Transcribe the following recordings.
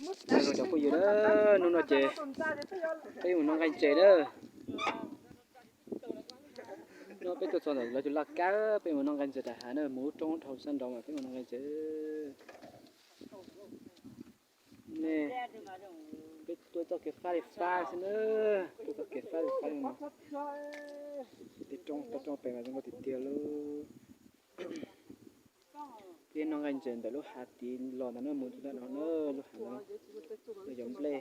Nyob zoo cov phooj ywg na, hnub no ces peb mus noj nqaij ntses na. No peb tuaj txog ntawm lawv tus laj kab, peb mus noj nqaij ntses rau hav na, mus lub roob dhau sab nraud mas peb mus noj nqaij ntses. Ne, peb tuaj txoj kev fab li fab xwb na, tuaj txoj kev fab li fab li no. Tej roob, tej roob pem mas zoo nkauj tiag tiag lauj. Peb noj nqaij ntses ntawm lub hav tid los ntawm no mus rau ntawm no na, lub hav no, no yog nplej.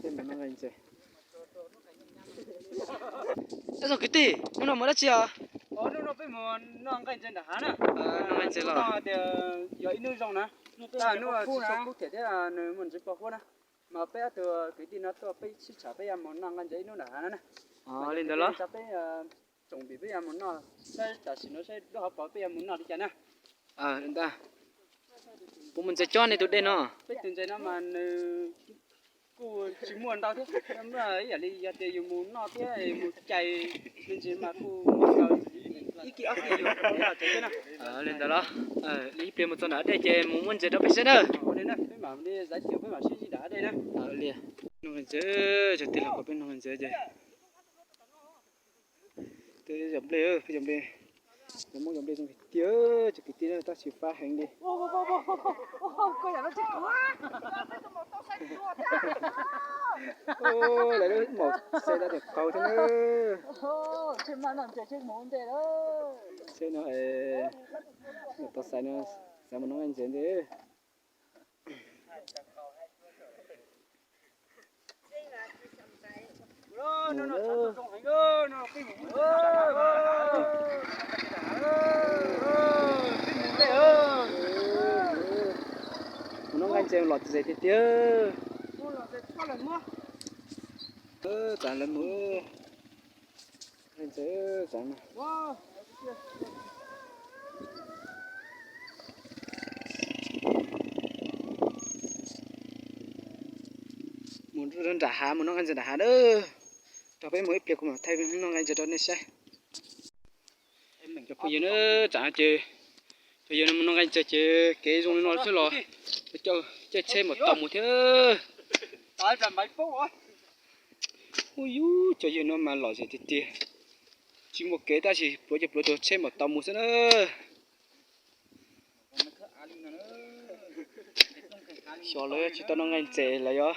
Peb mus noj nqaij ntses. Ib tsoom kwv tij, hnub no mus dab tsi os? Hnub no peb mus noj nqaij ntses nram hav na. Noj nqaij ntses los tias yog ib hnub zoo na. Hnub no tsis tshua kub them thiab nws muaj ntsis pos huab na. Mas peb ob tug kwv tij no tuaj peb sib tsham peb yuav mus noj nqaij ntses ib hnub nram hav na. Li ntawd los peb tsoom pim peb yuav mus noj saib tam sim no saib lub hauv paus peb yuav mus noj li cas na. Puas muaj ntses cob nej tus dej no? Peb tus ntses no mas nws kuj tsis muaj ntau thiab, ib yam li yog tias yus mus noj thiab mus cais me ntsis mas kuj ib kis ob kis yus los tsev thiab na. Li ntawd los, ib pliag mus txog nram dej ces mus muab ntses rau peb saib na. Peb mam li zaiv tias peb mam sib ntsib nram dej na. Li, noj nqaij ntses, cov tij laug kom peb noj nqaij ntses ces Tej yam nplej, peb yam nplej, cov Hmoob yam nplej zoo tiag, cov kwv tij na tab sis fab heev li. Lawv lub maum xais tau tias qaug thiab na. Seb no, tau xaiv no, xaiv mus noj nqaij ntses ntej. Mus noj nqaij ntses los txi zes tiag tiag. Txav lawv mus. Nqaij ntses, txav no. Mus nram hav, mus noj nqaij ntses nram hav na. Rau peb mus ib pliag kuv mam thaij noj nqaij ntses rau nej saib. Cov phooj ywg na, tsam no ces cov yawg no mus noj nqaij ntses ces kev zoo li no xwb los caij tsheb mam tau mus thiab. Ub yub, cov yawg no mas lom zem tiag tiag. Tsis muaj kev tab sis pluav cov pluav tus tsheb mam tau mus xwb na. Xyov lawv tsis tau noj nqaij ntses lawv yuav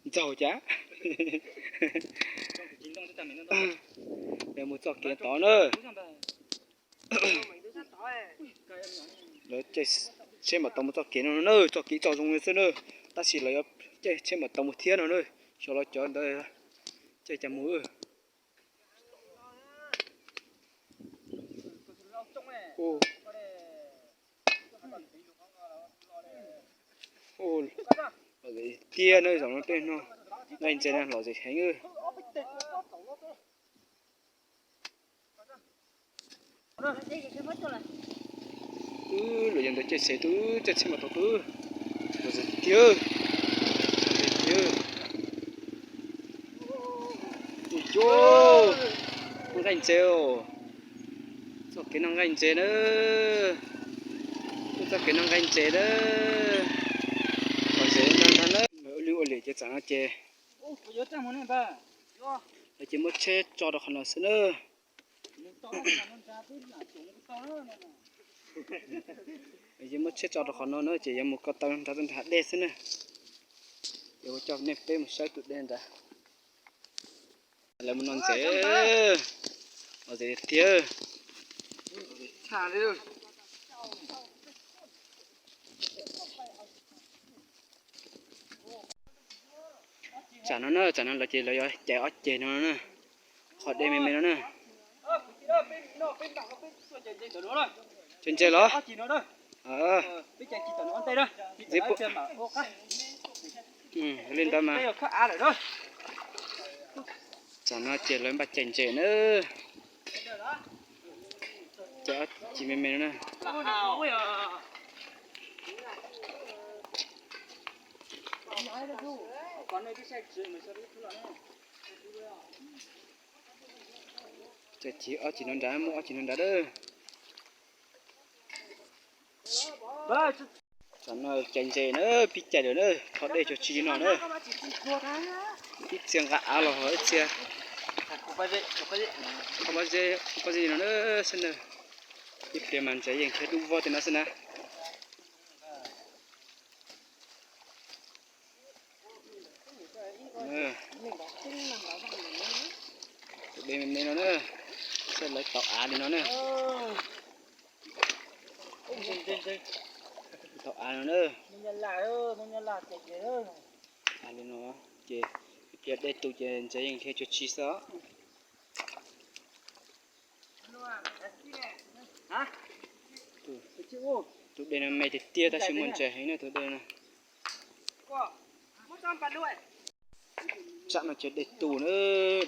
ntxaug cas. Lawv mus txoj kev tod na. Lawv caij tsheb mam tau mus txoj kev no na, txoj kev txoj zoo li xwb na. Tab sis lawv yuav caij tsheb mam tau mus thiab no na. Xyov lawv cov ntawd caij cas mus. Lom zem tiag na, zaum no peb noj nqaij ntses na lom zem heev. Twb luag yog ntawd caij tsheb twb caij tsheb mas tau twb lom zem tiag. Tiag. Ua nqaij ntses os. Txoj kev noj nqaij ntses na. Txoj kev noj nqaij ntses na. Lom zem ntag ntag na. Ua lwj ua liam ces tsam no ces lawv ces muab tsheb tso rau qhov no xwb na. Ces muab tsheb tso rau qhov no na ces yuav mus ko taw nrad rau nram dej xwb na. Ces ua coj nej peb mus saib tus dej nrad. Lawv mus noj ntses, lom zem tiag. Tsam no na, tsam no lawv ces lawv yuav cais ob ceg no na, qhov dej me me no na. Cais ntses los? Li ntawd mas. Tsam no ces lawv npaj cais ntses na. Cais ob ceg me me no na. Cig ob cig no nrad, muab ob cig no nrad lawm. Tam no cais ntses na, pib cais lawm na, qhov dej cuag tsi li no na. Ib txhia nqa av los ho ib txhia pob zeb li no na, xwb na. Ib pliag mas ntses yeej khiav dub vog tej no xwb na. Tus dej me me no na, saib lawv tau av li no na. Tau av no na. Av li no ces ib pliag dej tu ces ntses yeej khiav cuag tsi xwb. Tus dej no me tiag tiag tab sis muaj ntses heev na tus dej no. Tsam no ces dej tu na,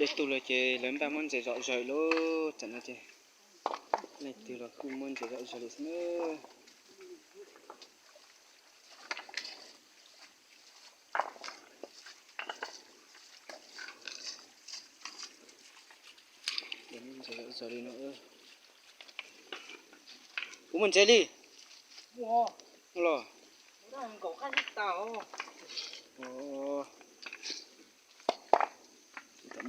dej tu lawm ces lawv npaj muab ntses zom zaws lauj. Tsam no ces leej twg los kuj muab ntses zom zaws lawm xwb na. Ntses zom zaws li no. Kuv muaj ntses li. Los.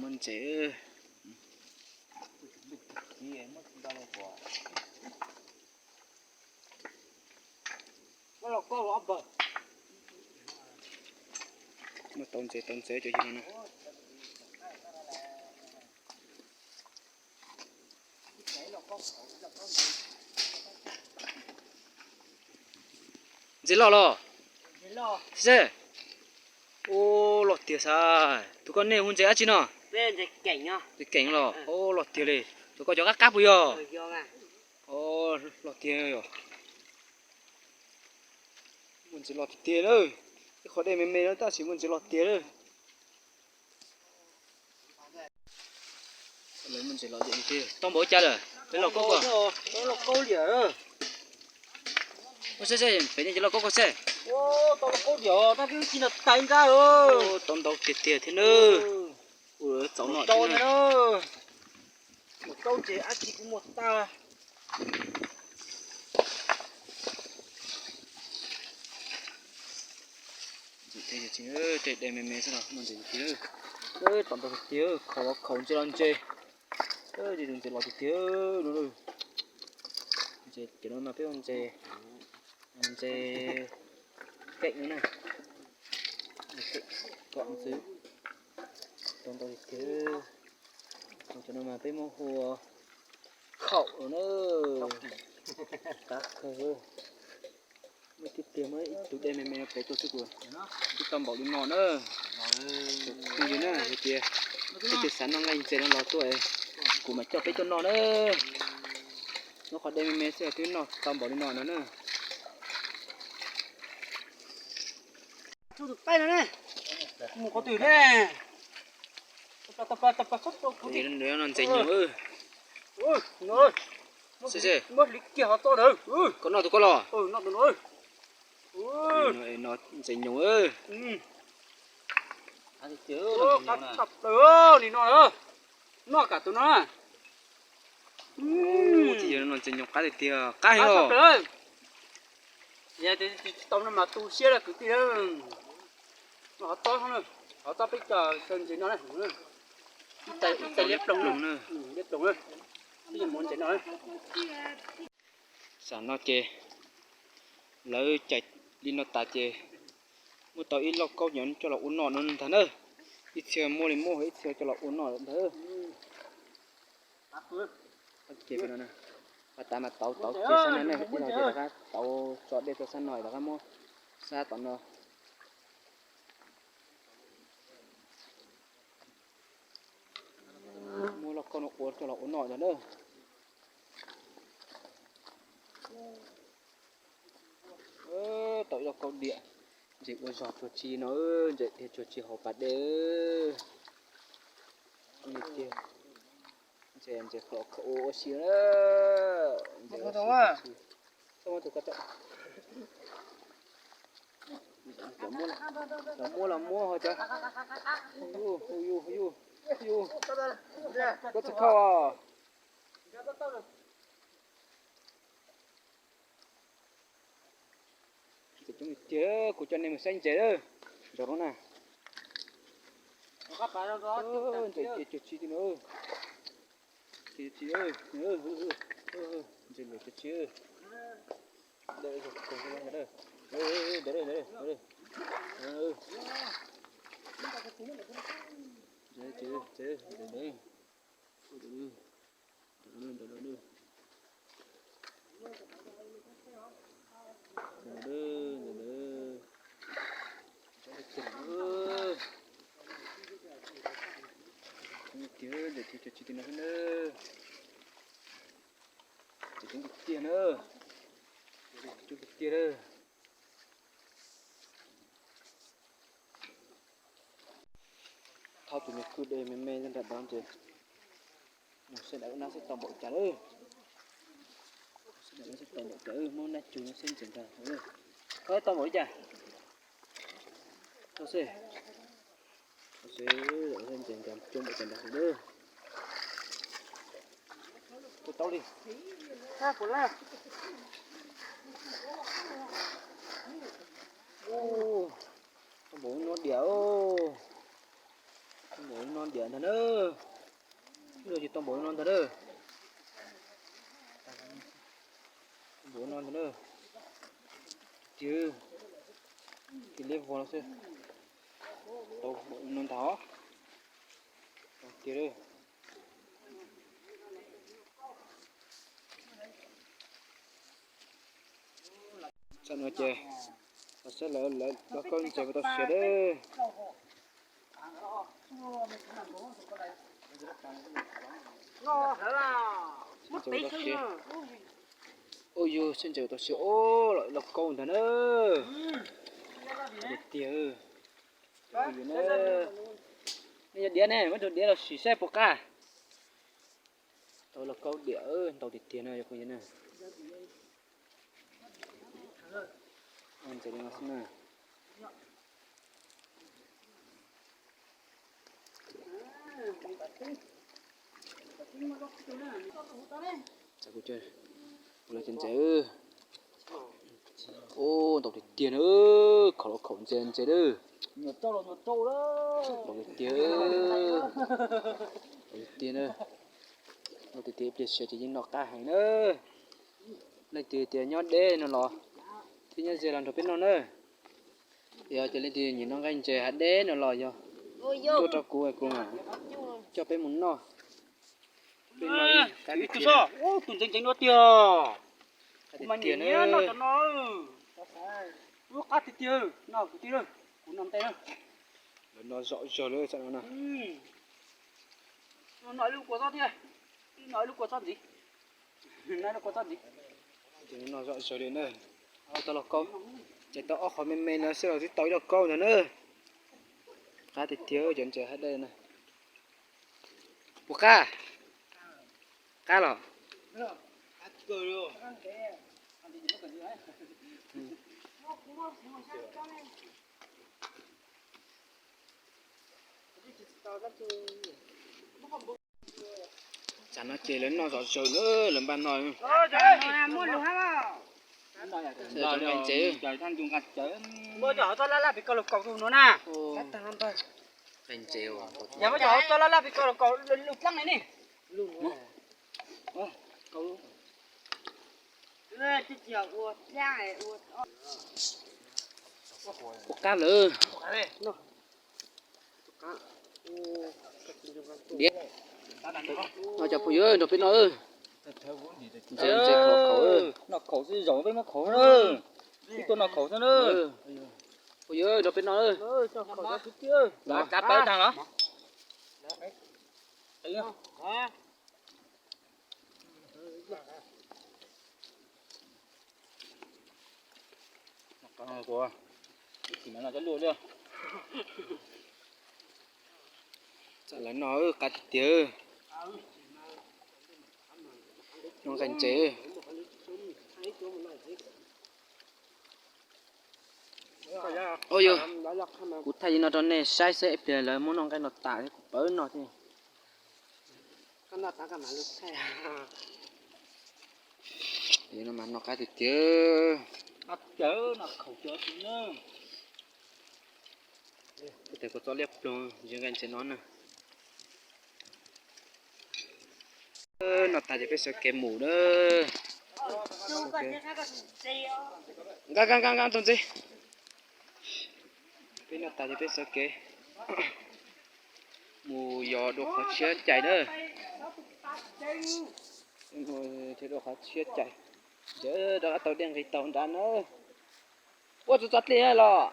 Muaj ntses. Muab tau ntses tau ntses cov yig no na. Ntses loj los? Seb. Ua, loj tiag xav. Tus koj nej hu ntses dab tsi no? Ntses keem los? Ua, loj tiag li. Tus koj cov qab qab puas yog? Loj tiag yog. Muaj ntses loj tiag tiag na. Ib qhov dej me me no tab sis muaj ntses loj tiag na. Lawv muaj ntses loj tiag tiag. Tau npaum cas lawm? Peb los kaub koj. Ua seb seb, pem nej cov los kaub koj seb. Tau ntau tiag tiag thiab na. Ua txaus no. Mus kaub ntses dab tsi kuj muaj tag. Ntses tej me me xwb los muaj ntses tiag. Tau ntau tiag, khaus los khaus, ntses los ntses. Ntses los tiag tiag no. Ntses cov no mas peb ua ntses, ntses keem no na. Kom ntxwv tau ntau tiag tiag. Cov no mas peb muab hu ua khaum no na. Qab kawg. Muaj ib pliag muab ib tug dej me me no pem tuaj xwb kuv twb tau npaum li no na. Phooj ywg na, yog tias leej twg xav noj nqaij ntses no los tuaj, kuv mam coj peb tuaj noj na. Nyob qhov dej me me xwb twb noj tau npaum li no no na. Mus qhov twg ne? Nws no ntses nyoog. Seb seb, koj noj tus koj los? No ntses nyoog. Nim no noj kam tus no. Ub, tsis yog no ntses nyoog qab tiag tiag, qab heev os. Tsis tau no mas tu siab lawm kwv tij. No qhov tob, qhov tob peb cov ntses no, ib tais liab ploog na, liab ploog na, peb yuav mus ntses no. Tam no ces lawv cais li no tas ces muab tau ib lauj kaub nyob coj los ua noj no ntag na. Ib txhia muab li muab, ib txhia coj los ua noj ntag. Ces pab tas mas tauv tauv kiag sab no ne, ib los ces rov qab tauv tso dej rau sab no rov qab muab sab tom no. Muab lauj kaub no ua coj los ua noj ntag na. Tau ib lauj kaub diam, ntses ua zog cuag tsi no, ntses dhia cuag tsi hauv pas dej. Ntses, ntses qhov ua ua si na. Cov muab los muab ho cov. Hu yus, hu yus, hu yus. Koj tsis khauj os. Coob tiag, kuv coj nej mus saib ntses lawm. Nrog lub na. Ntses cuag tsi ti no. Cuag tsi, ntses cuag tsi. Tiag, ntses cuag tsi ti no xwb na. Ntses coob tiag tiag na. Coob tiag tiag na. Thauj tus nyuag kwj de me me nram dov ntses. Mus saib daim ub nab xwb tau npaum cas lawm. Saib daim ub nab xwb tau npaum cas, muab nab cug no saib ntses ntag. Tau npaum li cas? Tau xwb. Tau xwb, ntses ntses coob npaum cas ntag lawm. Tau li. Tau npaum no diam. Tau npaum no diam ntag na. Ib zaug ces tau npaum no ntag na. Tau npaum no ntag na. Tiag, cia liab vog no xwb. Tau npaum no ntag os. Tau tiag. Tsam no ces los saib lawv, lawv lauj kaub ntses puas tau siav lawm. Ua yug, saib ntses puas tau siav, ua lauj kaub ntag na. Tiag tiag. Nej yog diav ne, muab tus diav los sim saib puas qab. Tau lauj kaub diam, ntau tiag tiag no yog phooj ywg na. Ntses li no xwb na. Kuv los cov ntses. Ub, ntau tiag tiag na, khaum los khaum ntses ntses lawm. Ntau tiag tiag, ntau tiag tiag na. Ntau tiag tiag, ib pliag siav ces yeej noj qab heev na. Leej twg tias nyob deb no los thiab nyob ze los nrog peb noj na. Yog tias leej twg nyiam noj nqaij ntses hav deb no los yog tuaj rau kuv, kuv mam coj peb mus noj. Tus ntxeev ntxeev no tiag. Kuv mas nyiam noj cov no. Ub, qab tiag tiag, no kuv tij, kuv noj ntej na. Lawv noj zom zaws lawm tsam no na. Noj ib lub kua txob thiab, noj ib lub kua txob ntxiv, noj ib lub kua txob ntxiv. Ces noj zom zaws li na. Tau lauj kaub, ces tau ob qho me me no xwb los twb tau ib lauj kaub ntag na. Qab tiag tiag cov ntses hav dej na. Puas qab? Qab los? Tsam no ces lawv noj zom zaws na, lawv npaj no. Cov ntses, nqaij ntses. Muab cov hauv txoj laj laj pem ko los kaus tus no na. Nqaij ntses. Yog muab cov hauv txoj laj laj pem ko los kaus lub dlaab li ne. Ua qab lawm. Diav, no cov phooj ywg nrog peb noj. Ntses, ntses khaum khaum. Noj khaum xwb, zaum peb muab khaum na. Peb tuaj noj khaum xwb na. Phooj ywg nrog peb noj. Kav pawv tag los? Tsam lawv noj qab tiag tiag. Noj nqaij ntses. Ua yog, kuv thaij li no rau nej saib xwb, ib pliag lawv muab noj nqaij no tas kuv pawv noj thiab. Koj noj tas koj mam lug thaij. Yog no mas noj qab tiag tiag. Tes kua txob liab ploog, ntshe nqaij ntses no na. Noj tas ces peb sawv kev mus na. Nqa nqa nqa nqa tus ntxiv. Peb noj tas ces peb sawv kev mus yos dua qhov tshiab cais na. Dua qhov tshiab cais, ntshe rov qab tau dej nqis taug nrad na. Ua txog txog dlej los.